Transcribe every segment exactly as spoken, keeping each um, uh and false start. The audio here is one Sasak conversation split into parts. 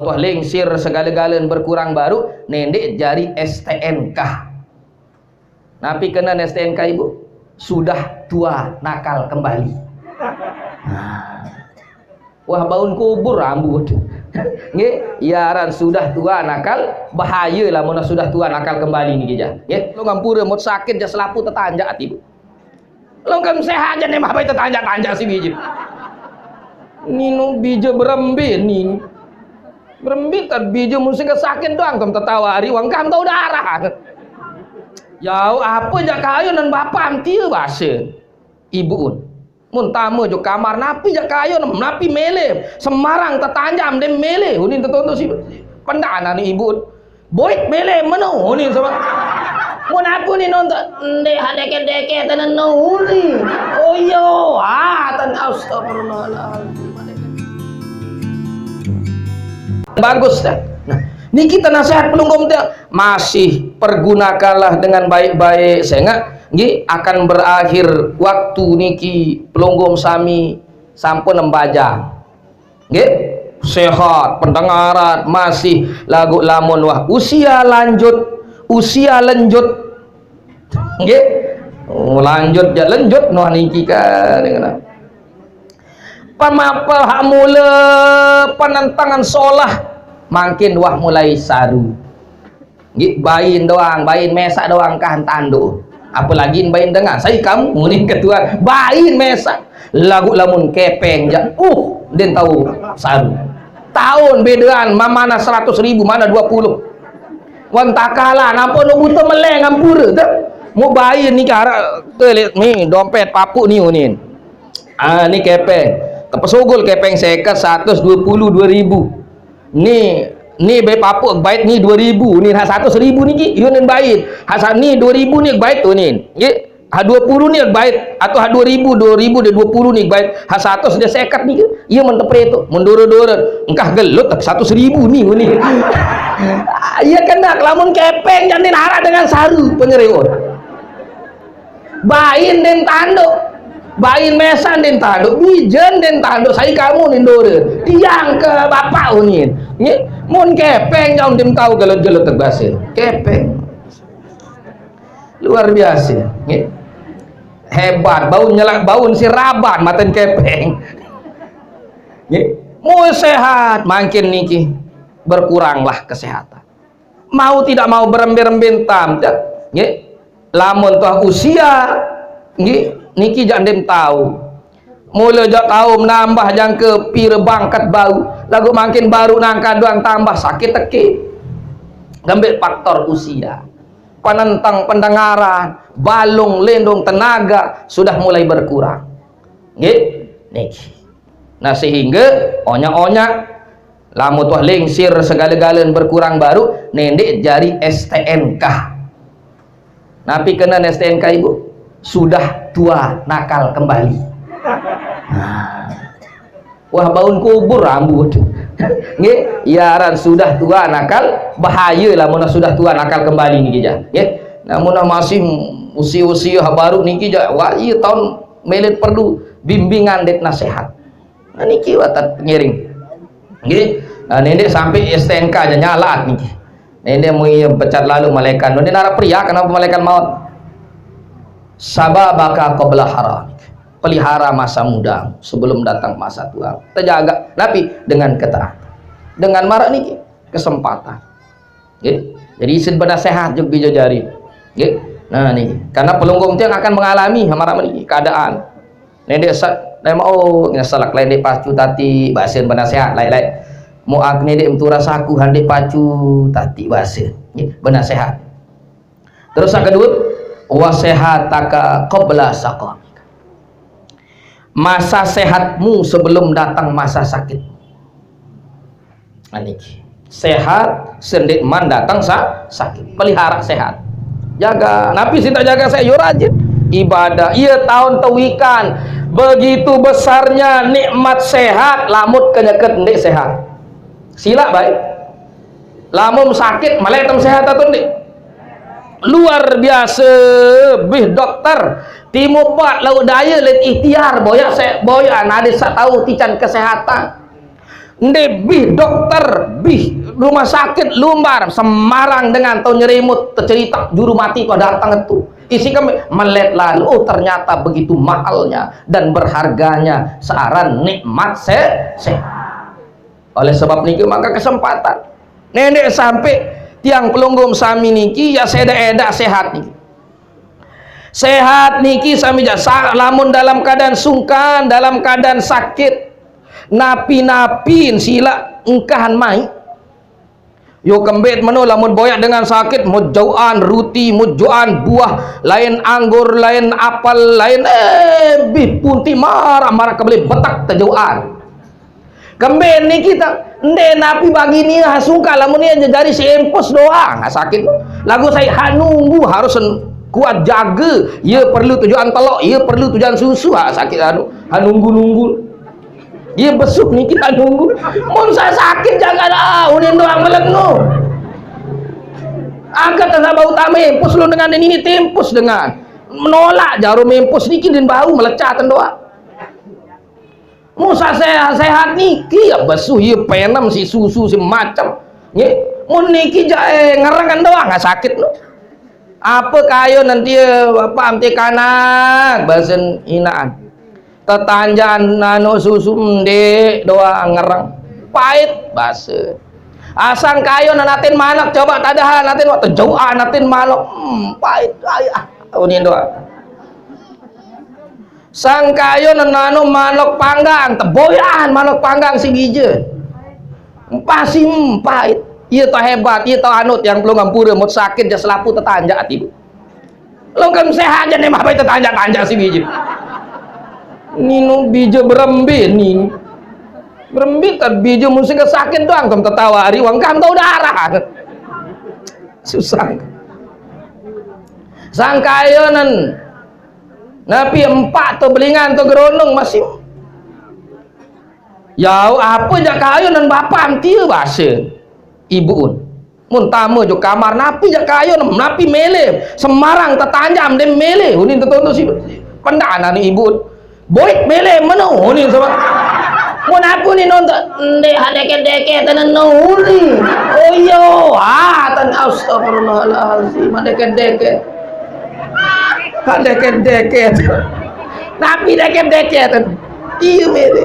Tuah lingsir segala-gala berkurang baru, nendek jari S T N K. Napi kena S T N K, Ibu? Sudah tua nakal kembali. Nah. Wah, baun kubur rambut. Nggih, iaran sudah tua nakal, bahaya lah mun sudah tua nakal kembali niki jah. Nggih, lu ngampura mut sakit jah selapu tetanjak ati, Bu. Lu kan sehat jah nih mah bae tetanjak-tanjak si biji. Nino bija berembe nih. Berembe kan bija mun sing sakit doang kam tetawa hari wang kam tau darah. Ya apa jak kayu nan bapak antia basa. Ibu un. Mun tama jo kamar, napi jak kayu nem, napi mele, semarang tetanjam dem mele, unin tetonto si pendak anak ni ibu. Boik mele meno, unin sama. Mun aku ni nonton, ndek ha deket-deket tenan no uni. Oh iyo, ah, tan astagfirullahaladzim. Bagus dah. Nah, niki nasihat pelungguh teh masih pergunakanlah dengan baik-baik, sehingga nggih akan berakhir waktu niki pelungguh sami sampun nembajang. Nggih, sehat, pendengaran masih lagu lamun wah usia lanjut, usia lanjut. Nggih. Oh, lanjut ja lanjut noh niki kan. Pamapal hak mula penentangan solah mangkin wah mulai saru. Nggih, bain doang, bain mesak doang kah tando. Apalagi bain dengan saya kamu muning ketua bain mesak. Lagu lamun kepeng ja. Uh, den tahu saru. Tahun bedaan mana seratus ribu mana dua puluh. Wan takala napa nu buta meleng ampura tu. Mu bain ni kara telit ni dompet papu ni unin. Ah, ni kepeng. Kepesugul kepeng seket, seratus dua puluh, dua ribu. Ni, ni be papu bait ni dua ribu, ni ha seratus ribu ni ki, yunin bait. Ha sa ni dua ribu ni bait tu ni. Nggih. Ha dua puluh ni bait atau ha dua ribu, dua ribu dia dua puluh ni bait. Ha seratus dia seket ni ki. Iya mentepre tu, mendura-dura. Engkah gelut tapi seratus ribu ni ni. Iya kena lamun kepeng jangan arah dengan saru penyeriun. Bain den tanduk. Bain mesan den tanduk. Bijen den tanduk. Saya kamu nindore. Tiang ke bapak unin. Nggih, mun kepeng jauh dem tahu gelut-gelut terbasa. Kepeng. Luar biasa, nggih. Hebat, baun nyelak baun si raban maten kepeng. Nggih. Mau sehat, makin niki berkuranglah kesehatan. Mau tidak mau berembe-rembe tam, nggih. Lamun toh usia, nggih, niki jak dem tahu. Mula jak tahu menambah jangka pira bangkat bau, lagu makin baru nang kandang tambah sakit teki. Ngambil faktor usia. Penentang pendengaran, balung lindung tenaga sudah mulai berkurang. Nggih, niki. Nah, sehingga onya-onya lamun tuah lingsir segala-gala berkurang baru, nendek jari S T N K. Napi kena S T N K, Ibu? Sudah tua nakal kembali. Nah. Wah, baun kubur rambut. Nggih, iaran sudah tua nakal, bahaya lah mun sudah tua nakal kembali niki jah. Nggih. Namun masih usia-usia baru niki jah, wah iya tahun melet perlu bimbingan det nasihat. Nah, niki watat pengiring. Nggih. Nah, nendek sampai S T N K aja nyalat niki. Nendek mau iya pecat lalu malaikat. Nendek nara pria kenapa malaikat maut? Sababaka qabla haramik. Pelihara masa muda sebelum datang masa tua. Terjaga. Napi? Dengan ketaatan. Dengan marak niki kesempatan. Nggih. Jadi isin pada sehat juga bija jari. Nggih. Nah, ni karena pelunggung tiang akan mengalami hamarak niki keadaan. Nendek sa, nai mau ngesalak lain dek pacu tati bahasin benasehat lain-lain. Muak nendek mentura saku handek pacu tati bahasa. Nggih, benasehat. Terus yang kedua, wasehataka qabla saqamika. Masa sehatmu sebelum datang masa sakit. Nah, niki. Sehat, sendik man datang sa, sakit. Pelihara sehat. Jaga. Napi sing tak jaga sehat? Yo rajin ibadah. Iya tahun tewikan. Begitu besarnya nikmat sehat, lamut kenyeket ndik sehat. Sila baik. Lamun sakit, malah tem sehat atau ndik? Luar biasa, bih dokter. Timu pat laut daya let ikhtiar, boyak se, boyak nadis sak tahu tican kesehatan. Nde bih dokter, bih rumah sakit lumbar, sembarang dengan tau nyeremut, tercerita juru mati kau datang tu. Isi kami melet lalu, oh, ternyata begitu mahalnya dan berharganya searan nikmat se sehat. Oleh sebab niki maka kesempatan. Nenek sampai tiang pelungguh sami niki ya seda-eda sehat niki. Sehat niki sami jasa lamun dalam keadaan sungkan, dalam keadaan sakit. Napi-napin sila engkahan mai. Yo kembet meno lamun boyak dengan sakit, mujauan ruti, mujauan buah, lain anggur, lain apel, lain eh bih punti marah-marah kebeli betak tejauan. Kembet niki ta, nde napi bagi nia sungkan lamun nia jejari si empus doang, ah, sakit. Lagu saya hak nunggu harus kuat jaga, ia perlu tujuan telok, ia perlu tujuan susu, ah, sakit anu, hak nunggu-nunggu. Ia besuk niki hak nunggu. Mun saya sakit jangan ah, unin doang melek no. Angkat tak bau tame, empus lu dengan ini, tempus dengan. Menolak jarum empus niki din bau melecatan doang. Musa sehat-sehat niki ya besuh ya penem si susu si macam. Nggih. Mun niki jae ngerengan doang ah, sakit no. Apa kayo nanti ya bapak amti kanak basen inaan. Tetanjaan nano susu mendek doang ngereng. Pahit base. Asang kayo nanatin manak coba tadahan natin waktu jauh natin manak. Hmm, pahit. Ay, ah, unin doang. Sangkayo nenano manuk panggang, teboyan manuk panggang si bija. Pasti empait. Iya tau hebat, iya tau anut yang belum ngampura, mau sakit dia selapu tetanjak hati. Lo kan sehat aja nih, apa tetanjak-tanjak si bija. Nino bija berembe nih. Berembe tak bija musik sakit doang, kamu tertawa hari uang kamu tahu darah. Susah. Sangkayo nen Napi empak tu belingan tu gerunung masih. Yau apa jak kayu nan bapa antia basa. Ibu un. Mun tama jo kamar napi jak kayu nan napi mele semarang tetanjam dem mele unin tetonto si pendak anak ni ibu un. Boik mele meno unin sama. Mun aku ni nonton ndek ha deket-deket tenan no unin. Oh iyo, ah tan astagfirullahalazim, ha deket-deket. Ha deket-deket. Napi deket-deket? Iya mele.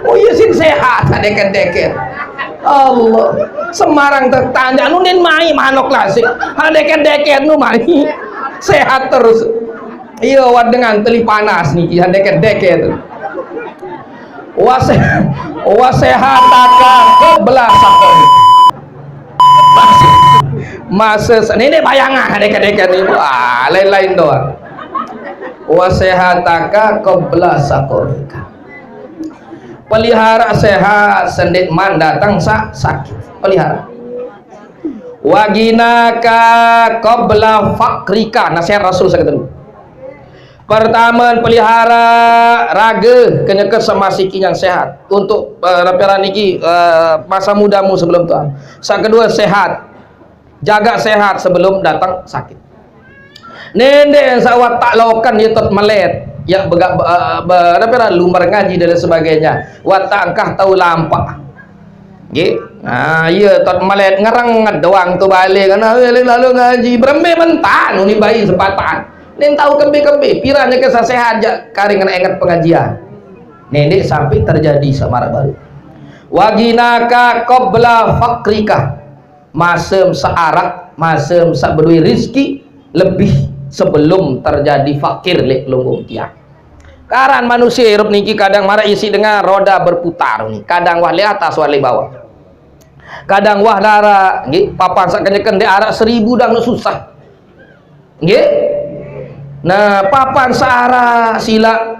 Oh iya sin sehat ha deket-deket. Allah. Semarang tetanjak nunin mai manok lasik. Ha deket-deket nu mai. Sehat terus. Iya wat dengan teli panas niki ha deket-deket. Wase wasehataka qabla saqam. Masa, masa se-, ini bayangan deket-deket ni. Wah, lain-lain doang. Wasehataka qabla saqamika. Pelihara sehat sendik man datang sa sakit. Pelihara. Waginaka qabla faqrika. Nasihat Rasul sakit. Pertama, pelihara raga kenyeke semasiki yang sehat. Untuk eh, rapiara niki eh, masa mudamu sebelum tua. Yang kedua sehat. Jaga sehat sebelum datang sakit. Nende yang sawat tak lokan dia tot melet. Ya bega eh, be- rapiara lumbar ngaji dan lain sebagainya. Watak engkah tahu lampak. Nggih. Nah, iya tot melet ngereng doang tu balik kan lalu ngaji berembe mentan uni bayi sepatan. Nen tahu kembe-kembe, piranya ke sehat jak kari ngena ingat pengajian. Nenek sampai terjadi sama baru. Waginaka qabla faqrika. Masem searak, masem sak bedui rizki lebih sebelum terjadi fakir lek lunggung tiang. Karan manusia hirup niki kadang marah isi dengan roda berputar ni. Kadang wah le atas wah le bawah. Kadang wah dara, nggih, papan sak kenyeken dek arak seribu dang susah. Nggih. Nah, papan searah sila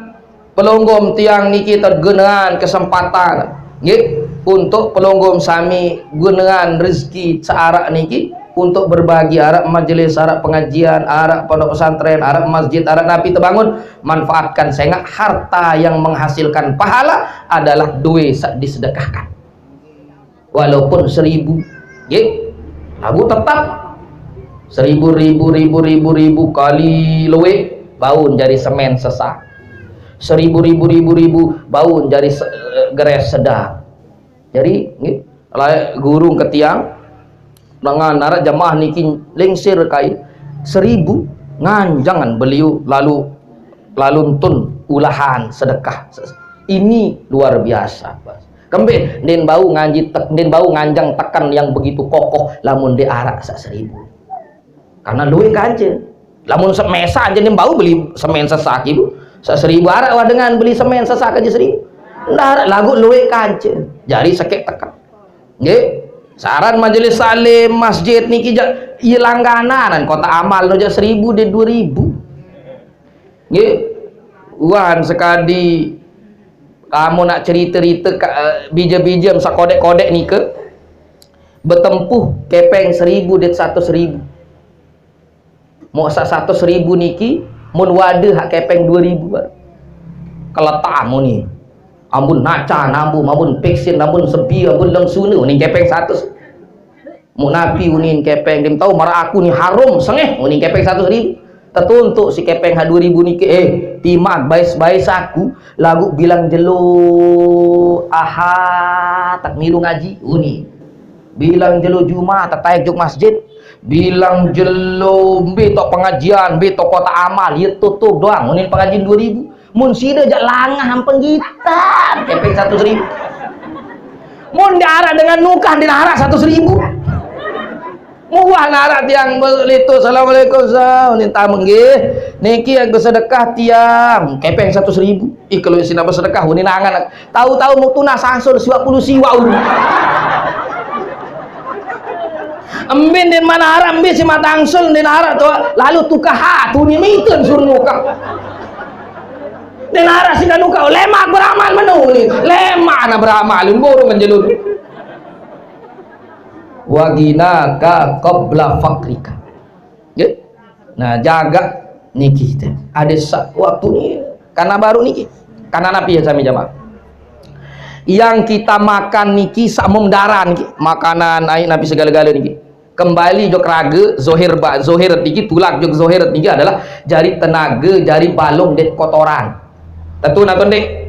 pelonggom tiang niki tergenaan kesempatan, nggih, untuk pelonggom sami genaan rezeki searak niki untuk berbagi arak majelis, arak pengajian, arak pondok pesantren, arak masjid, arak napi terbangun, manfaatkan sengak harta yang menghasilkan pahala adalah duit sak disedekahkan. Walaupun seribu, nggih, lagu tetap seribu ribu ribu ribu ribu kali luwih baun jari semen sesak. Seribu ribu ribu ribu baun jari se- eh, geres sedang. Jadi, nggih, lae guru ketiang dengan arak jamaah niki lingsir kai seribu, nganjangan beliau lalu, lalu tun ulahan sedekah. Ini luar biasa, Bos. Kembe, ndeqn bau nganji tek-, ndeqn bau nganjang tekan yang begitu kokoh lamun ndeq arak saq seribu. Karena lueq kance. Lamun semesa aja ndeqn bau beli semen sesak ibu. Saq seribu arak wah dengan beli semen sesak aja seribu. Ndaraq laguq lueq kance. Jari sekeq tekan. Nggih. Saran majelis salim masjid niki jaq, iye langganan kota amal no jaq seribu de dua ribu. Nggih. Wan sekadi kamu nak cerita-cerita ka-, eh, bija-bija sekodek-kodek nike betempuh kepeng seribu de seratus ribu. Mau sa-, seratus ribu niki, mun wade hak kepeng dua ribu baru. Kalau tamu nih, ampun nacan, ampun, ampun vaksin, ampun sebi, ampun lengsune, unin kepeng seratus. Mau napi unin kepeng, dim tahu maraq aku nih harum, sengeh, unin kepeng seratus ribu. Tetuntuk si kepeng hak dua ribu niki, eh, timaq bais-bais aku, laguq bilang jelo Ahad, tak milu ngaji, uni. Bilang jelo Jumat, tak taek jok masjid. Bilang jelo mbe tok pengajian, mbe tok kota amal, ye tutup doang, unin pengajian dua ribu. Mun side jaq langah ampeng gitan, kepeng seratus ribu. Mun ndeq araq dengan nukah, ndeq araq seratus ribu. Muah narak tiang belitu, "Assalamualaikum, sa-, unin tamu nggih. Niki yang bersedekah tiang, kepeng seratus ribu." Ih, kalau sina bersedekah, unin angan. Tahu-tahu mau tunas sangsul siwaq puluh siwaq ulu. Embin den mana araq, embin si matangsul den araq tu, lalu tukah hatu ni miten suruh nukah. Den araq sina nukah, lemaq beramal menu ni. Lemaq na beramal, burung menjelun. Wa ghinaka qabla faqrika. Nggih. Nah, jaga niki teh. Ada sa-, waktu ni karena baru niki. Karena napi ya sami jamaah. Yang kita makan niki saq mum daran niki, makanan aiq napi segala-gala niki. Kembali jok rage, zohir ba-, zohir niki, tulak jok zohir niki adalah jari tenage, jari balung det kotoran. Tetu naton dek.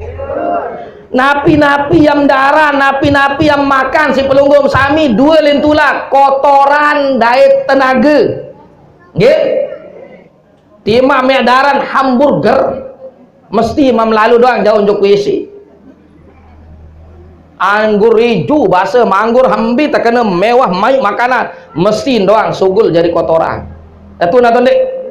Napi-napi yam daran, napi-napi yam makan si pelungguh sami, due len tulak, kotoran dait tenage. Nggih? Timaq meq daran hamburger, mesti mam lalu doang jauh njuk W C. Anggur ijo, base manggur hembi tekene mewah maiq makanan, mesti doang sugul jari kotoran. Tetu naton dek.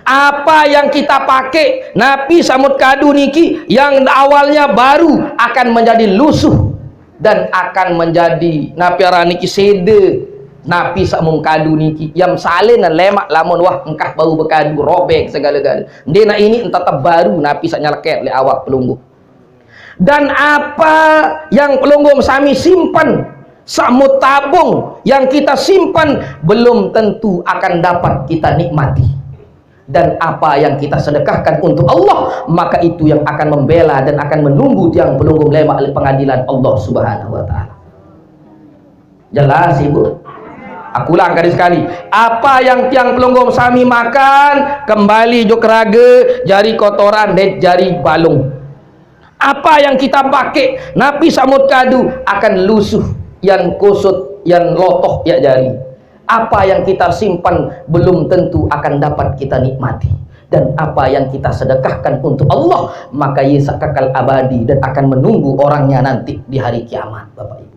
Apa yang kita pakai, napi samut kadu niki yang awalnya baru akan menjadi lusuh dan akan menjadi napi aran niki sede. Napi saq mung kadu niki, yam salin lemaq lamun wah engkah bau bekadu, robek segala-gala. Ndeq naq ini entah tebaru napi saq nyeleket leq awak pelungguh. Dan apa yang pelungguh sami simpan, saq mut tabung yang kita simpan, belum tentu akan dapat kita nikmati. Dan apa yang kita sedekahkan untuk Allah, maka itu yang akan membela dan akan menunggu tiang pelungguh lemaq leq pengadilan Allah Subhanahu wa Ta'ala. Jelas, Ibu? Aku ulang kali sekali. Apa yang tiang pelungguh sami makan, kembali jok rage, jari kotoran, dait jari balung. Apa yang kita pakai, napi samut kadu, akan lusuh, yan kusut, yan lotoh, ya jari. Apa yang kita simpan belum tentu akan dapat kita nikmati. Dan apa yang kita sedekahkan untuk Allah, maka ye saq kekal abadi dan akan menunggu orangnya nanti di hari kiamat, Bapak Ibu.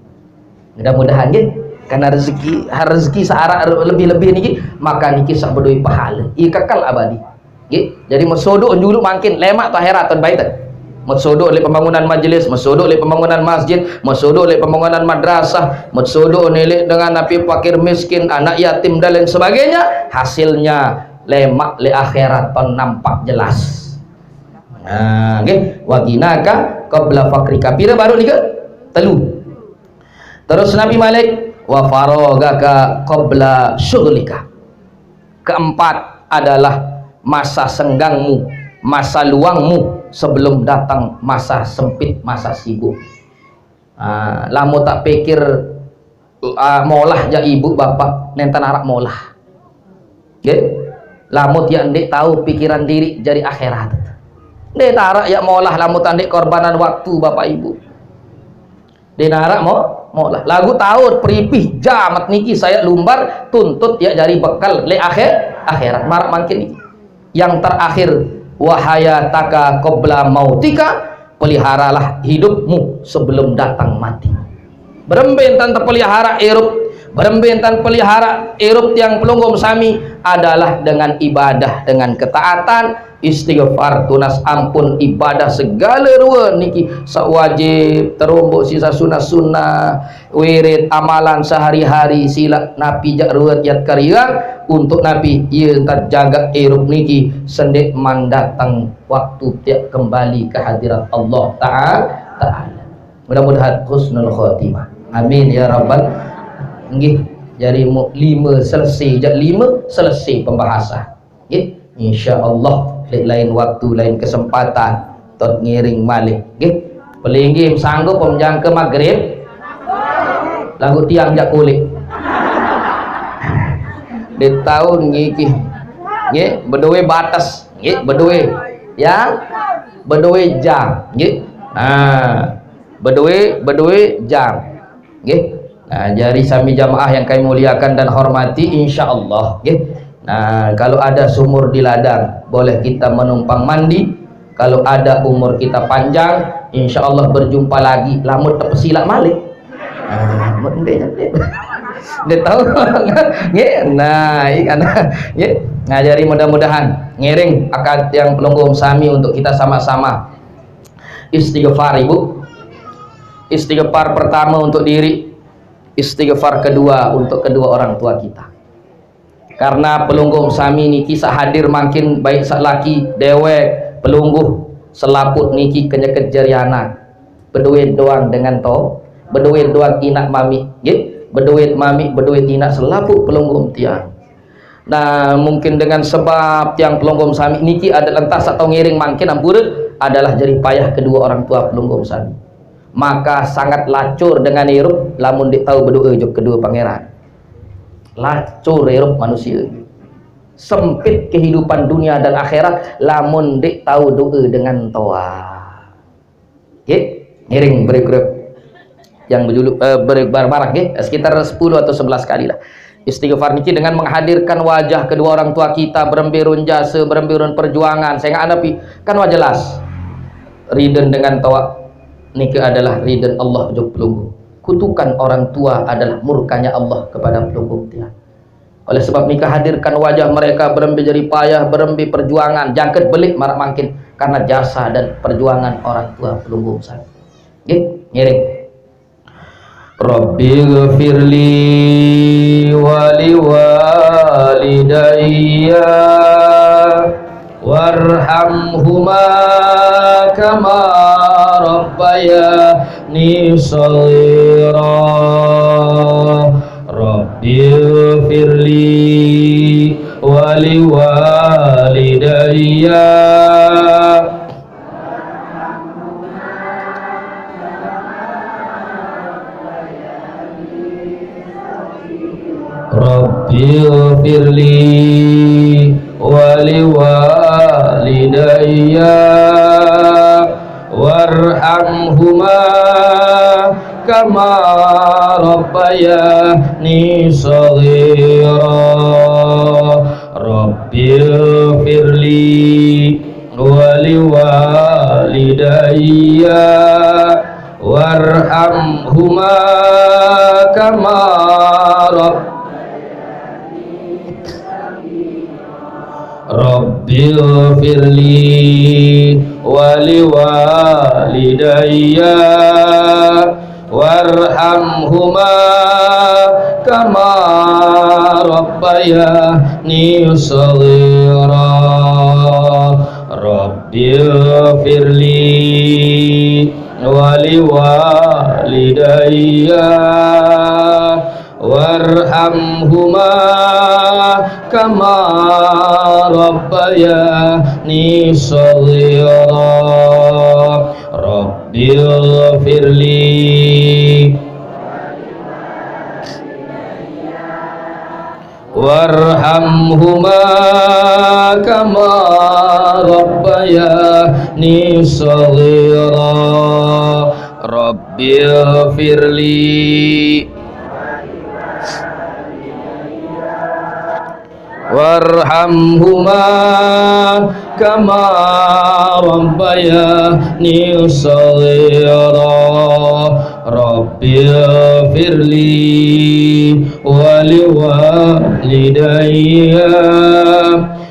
Mudah-mudahan nggih, karena rezeki, rezeki saq araq lebih-lebih niki, maka niki saq bedoe pahale. Ye kekal abadi. Nggih. Jadi mesodoq juluq mangkin lemaq tu akhirat ton baiten. Mesodoq leq pembangunan majelis, mesodoq leq pembangunan masjid, mesodoq leq pembangunan madrasah, mesodoq ni leq dengan napi fakir miskin, anak yatim dan lain sebagainya, hasilnya lemaq leq akhirat ton nampak jelas. Nah, nggih, wa ghinaka qabla faqrika. Pira baru nika? Telu. Terus Nabi Malik, wa faragaka qabla syughlika. Keempat adalah masa senggangmu, masa luangmu sebelum datang masa sempit, masa sibuk. Ah, lamun tak pikir, ah, molah jaq ibu bapak, nenten araq molah. Nggih? Lamun yaq ndeq tau pikiran diriq jari akhirat. Ndeq taraq yaq molah lamun tak ndeq korbanan waktu bapak ibu. Denara mo, mo lah. Lagu taud peripih jamat niki saya lumbar tuntut ya jari bekal le akhir, akhirat. Marak mangkin niki. Yang terakhir, wahayataka qabla mautika, peliharalah hidupmu sebelum datang mati. Berembe tan terpelihara irup, berembe tan pelihara irup tiang pelungguh sami adalah dengan ibadah, dengan ketaatan, istighfar, tunas ampun, ibadah segala rua niki sawajib, terumbuk sisa sunah-sunah, wirid, amalan sehari-hari, sila napi jak ruwet yat kariang untuk napi ia tak jaga irup niki sendik mandatang waktu tiap kembali ke hadirat Allah Ta'ala. Mudah-mudahan husnul khotimah. Amin ya rabbal. Nggih, jari mu lima selesai, jak lima selesai pembahasan. Nggih, insya Allah, lain waktu, lain kesempatan, tot ngiring malih. Nggih, pelinggih sanggup menjangka maghrib. Lagu tiang jak kulit. Di tahun nggih, nggih, berdua batas, nggih, berdua. Ya, berdua jam, nggih. Nah, berdua, berdua jam. Nggih. Nah, jari sami jamaah yang kami muliakan dan hormati, insya Allah, nggih. Nah, kalau ada sumur di ladang, boleh kita menumpang mandi. Kalau ada umur kita panjang, insya Allah berjumpa lagi. Lamun terpesilak malik. Nah, mun dia, dia, dia tahu. Nggih. Nah, ikan. Nggih. Nah, jari mudah-mudahan ngiring akad tiang pelungguh sami untuk kita sama-sama istighfar, Ibu. Istighfar pertama untuk diri, istighfar kedua untuk kedua orang tua kita. Karena pelungguh sami niki sak hadir mangkin, baik sak laki dewek, pelungguh, selaput niki kenyeket jari anak. Beduit doang dengan to, beduit doang inak mami, nggih. Beduit mami, beduit inak, selaput pelungguh tiang. Nah, mungkin dengan sebab tiang pelungguh sami niki ada lentas atau ngiring mangkin ampura adalah jari payah kedua orang tua pelungguh sami. Maka sangat lacur dengan irup lamun dik tahu berdoa jok kedua pangeran. Lacur irup manusia. Sempit kehidupan dunia dan akhirat lamun dik tahu doa dengan toa. Nggih, ngiring berikut yang berjuluk, eh, ber-, bar-, barang, nggih, sekitar sepuluh atau sebelas kali lah. Istighfar niki dengan menghadirkan wajah kedua orang tua kita, berembe run jasa, berembe run perjuangan. Saya nggak anapi, kan wajah jelas. Riden dengan toa niki adalah riden Allah jok pelungguh. Kutukan orang tua adalah murkanya Allah kepada pelungguh tiang. Oleh sebab nika hadirkan wajah mereka berembe jari payah, berembe perjuangan, jangket belik marak mangkin karena jasa dan perjuangan orang tua pelungguh sami. Nggih, ngiring. Rabbi ghfirli wali walidayya warhamhuma kama rabbayani shaghira. Rabbi ghfirli wali walidayya. Rabbi ghfirli wali walidayya warhamhuma kama rabbayani shaghira. Rabbi ghfirli wali walidayya warhamhuma kama rabb-, Rabbi ghfirli wali walidayya warhamhuma kama rabbayani shaghira. Rabbi ghfirli wali walidayya warhamhuma kama rabbayani shaghira. Rabbi ghfirli warhamhuma kama rabbayani shaghira. Rabbi اغفر لي وارحمهما كما ربياني صغيرا. رب اغفر لي ولوالدي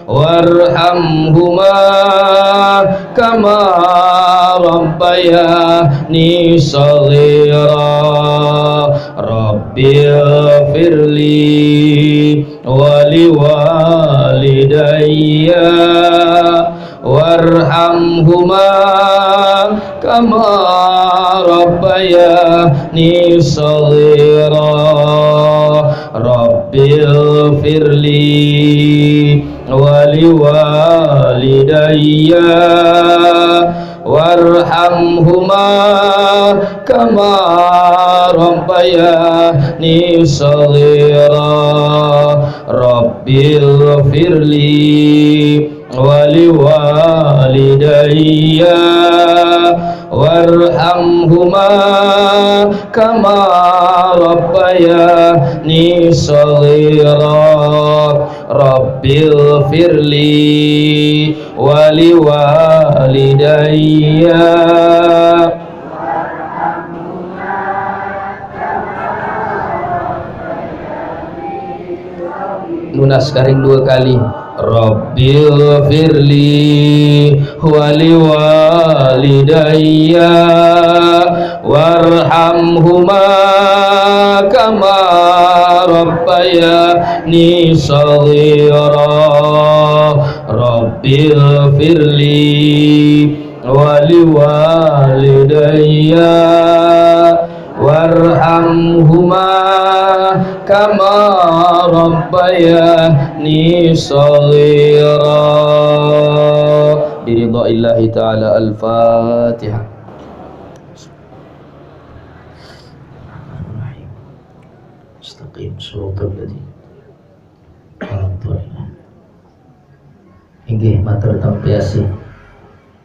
وارحمهما كما ربياني صغيرا. رب اغفر لي ولوالدي وارحمهما كما ربياني صغيرا. رب اغفر لي ولوالدي وارحمهما كما ربياني صغيرا. رب اغفر لي ولوالدي وارحمهما كما ربياني صغيرا. رب اغفر لي ولوالدي. Nunas karing dua kali. رب اغفر لي ولوالدي وارحمهما كما ربياني صغيرا. رب اغفر لي ولوالدي وارحمهما كما ربياني صغيرا. برضا الله تعالى. الفاتحة. استقيم صراط الذين أنعمت عليهم. Inggih, matur tampi asih.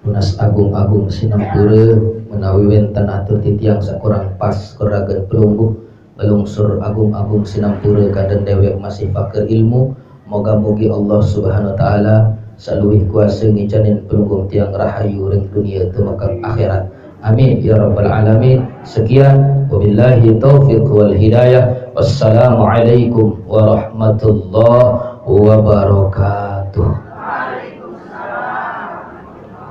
Tunas agung-agung sinampura menawi wénten atur titiang sakurang pas kuragan pelungguh, nglungsur agung-agung sinampura kadén déwék masih paker ilmu. Moga-mogi Allah Subhanahu wa taala saluwih kuasa ngicanin pelungguh tiang rahayu ring dunia tumekang akhirat. Amin ya rabbal alamin. Sekian, wabillahi taufiq wal hidayah. Wassalamualaikum warahmatullahi wabarakatuh.